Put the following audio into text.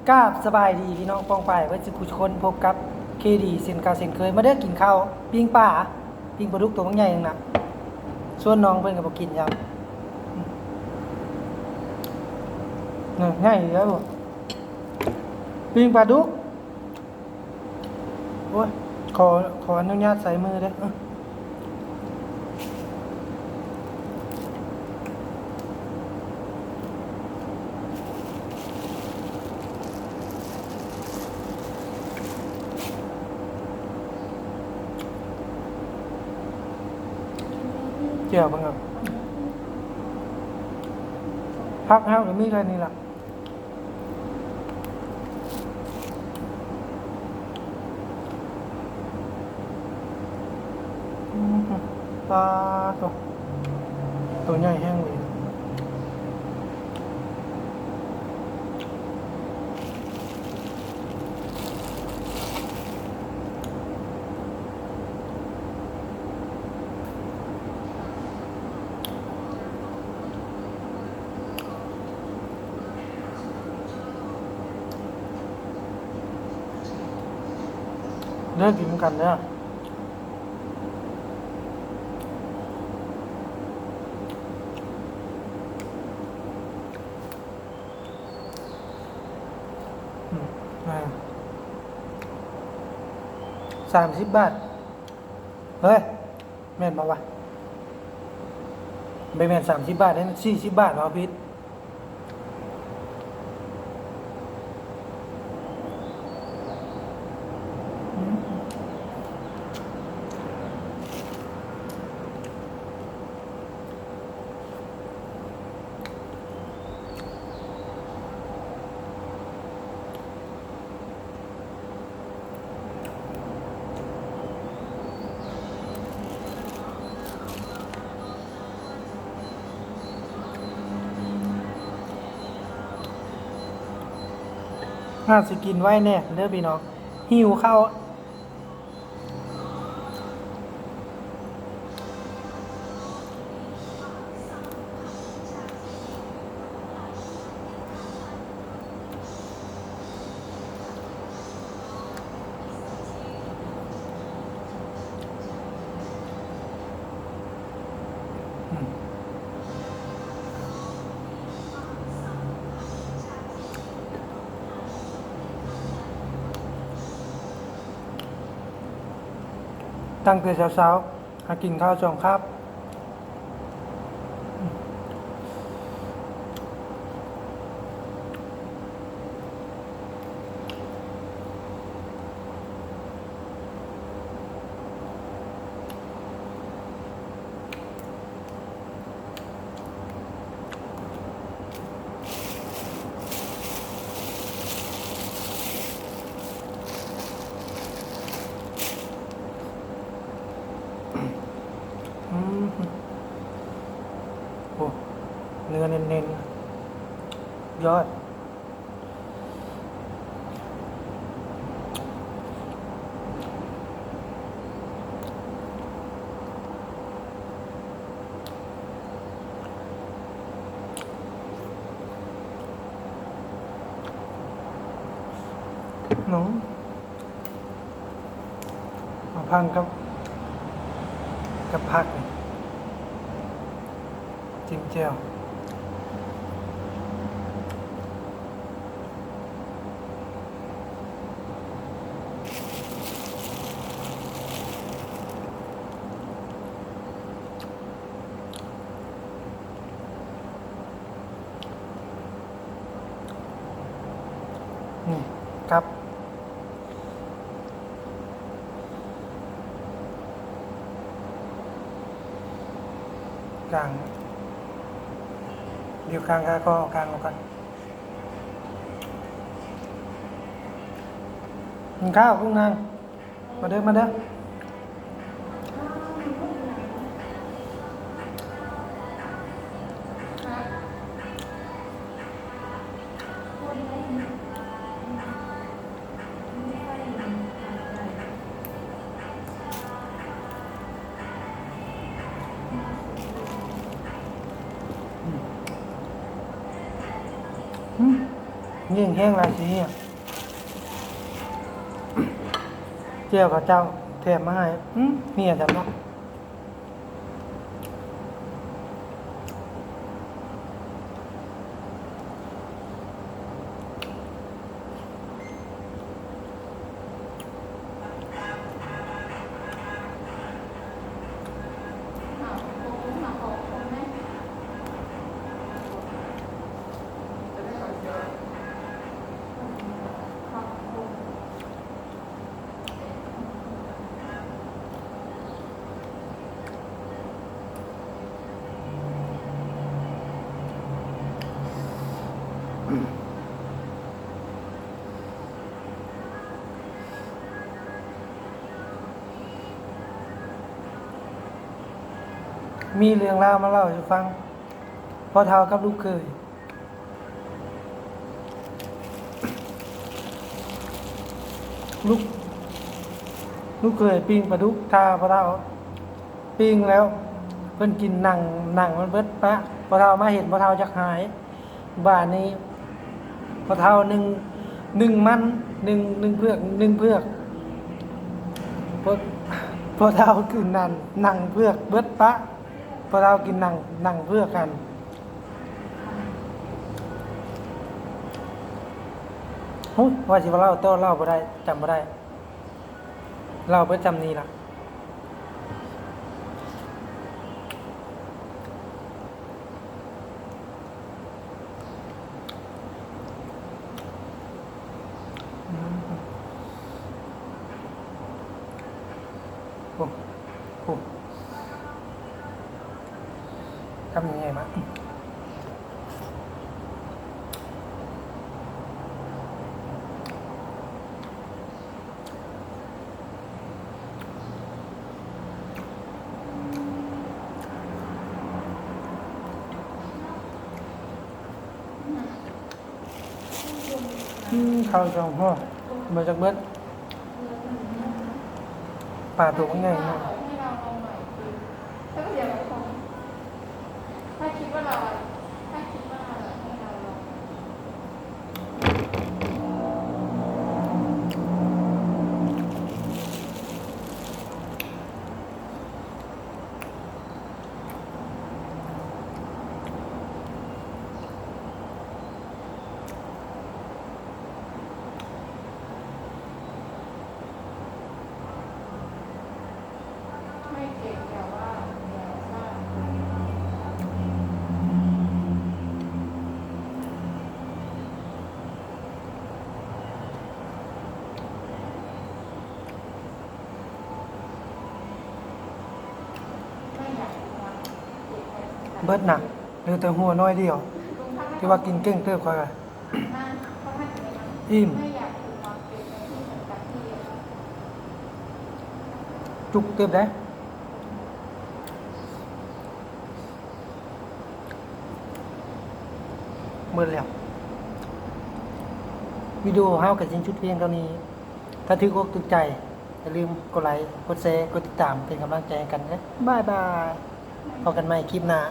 ກາບສະບາຍດີພີ່ນ້ອງປ້ອງປາຍເບິດສູ່ຜູ້ທຸກຄົນ, ພົບກັບເຄດີເຊັ່ນເກົ່າເຊັ່ນເຄີຍ. ມາເດີກິນເຂົ້າ, ປີ້ງປາ, ປີ້ງປາດຸກໂຕບັກໃຫຍ່ໜຶ່ງນະ. ຊວນນ້ອງເພິ່ນກໍບໍ່ກິນຊ້ຳ. ນີ້ໃຫຍ່ເດີ ປີ້ງປາດຸກ. ໂອ້ຍ ຂໍ ຂໍອະນຸຍາດໃສ່ມືເດີ້. ແຈ່ວເບິ່ງເອົາ. ຜັກເຮົາກໍມີແຄ່ນີ້ລະ. ປາໂຕ ໂຕໃຫຍ່ແຮງເວີຍ. ເດີ ກິນນຳກັນເດີ. ອືມ ສາມສິບບາດ. ເຮີ້ຍ ແມ່ນບໍ່ວະ? ບໍ່ແມ່ນສາມສິບບາດເດ້, ສີ່ສິບບາດ, ເວົ້າຜິດ. ອາດຊິກິນໄວແດ່ເດີພີ່ນ້ອງ, ຫິວເຂົ້າ. ຕັ້ງແຕ່ເຊົ້າໆ ຫາກິນເຂົ້າສອງຄາບ. ອືມ ໂອ້ ເນື້ອເນັ້ນໆ ຍອດ. ເນາະ ມາພັນກັບ ກັບຜັກນີ້ ຈິ້ມແຈ່ວ. ນີ້ ກັບ ກາງ ດຽວກາງກະກໍເອົາກາງອອກກ່ອນ. ກິນເຂົ້າ ກຸ້ງນາງ. ມາເດີ ມາເດີ. ອືມ. ແຮງໆ ຫຼາຍຊິເຫຍ. ແຈ່ວເຂົາເຈົ້າແຖມມາໃຫ້ ອືມ ເຫຍຈັງເນາະ. ມີເລື່ອງລາວມາເລົ່າສູ່ຟັງ. ພໍ່ເຖົ້າກັບລູກເຂີຍ. ລູກ ລູກເຂີຍປີ້ງປາດຸກຖ້າພໍ່ເຖົ້າ ປີ້ງແລ້ວເພິ່ນກິນໜັງ ໜັງມັນເບິດປະ. ພໍ່ເຖົ້າມາເຫັນ ພໍ່ເຖົ້າຢາກຫາຍ. ບາດນີ້ພໍ່ເຖົ້າໜຶ້ງ ໜຶ້ງມັນ ໜຶ້ງ ໜຶ້ງເຜືອກ ໜຶ້ງເຜືອກ. ພໍ່ ພໍ່ເຖົ້າກິນນັ້ນ ໜັງເຜືອກເບິດປະ. ພໍ່ເຖົ້າກິນໜັງ ໜັງເຜືອກຫັ້ນ. ຫຸ້ຍ ວ່າຊິເວົ້າຕໍ່ ເລົ່າບໍ່ໄດ້ ຈຳບໍ່ໄດ້ ເລົ່າເບິດຊ່ຳນີ້ລະ. ໂອ້ ໂອ້ ຄຳໃຫຍ່ມາກ. ອືມ ເຂົ້າສອງຫໍ່ ບໍ່ຈັກເບິດ. ປາໂຕບັກໃຫຍ່ເນາະ. ເບິດນະ ເຫຼືອແຕ່ຫົວໜ້ອຍດຽວ ທີ່ວ່າກິນເກັ່ງເຕີບຂ້ອຍກະ ອີ່ມ ຈຸກເຕີບເດ້. ເໝິດແລ້ວ ວິດີໂອເຮົາກະສິ້ນສຸດພຽງເທົ່ານີ້. ຖ້າຖືກອົກຖືກໃຈ ຢ່າລືມກົດໄລ ກົດແຊ ກົດຕິດຕາມ ເປັນກຳລັງໃຈໃຫ້ກັນເດີ້. ບາຍບາຍ ພໍ້ກັນໃໝ່ຄລິບໜ້າ.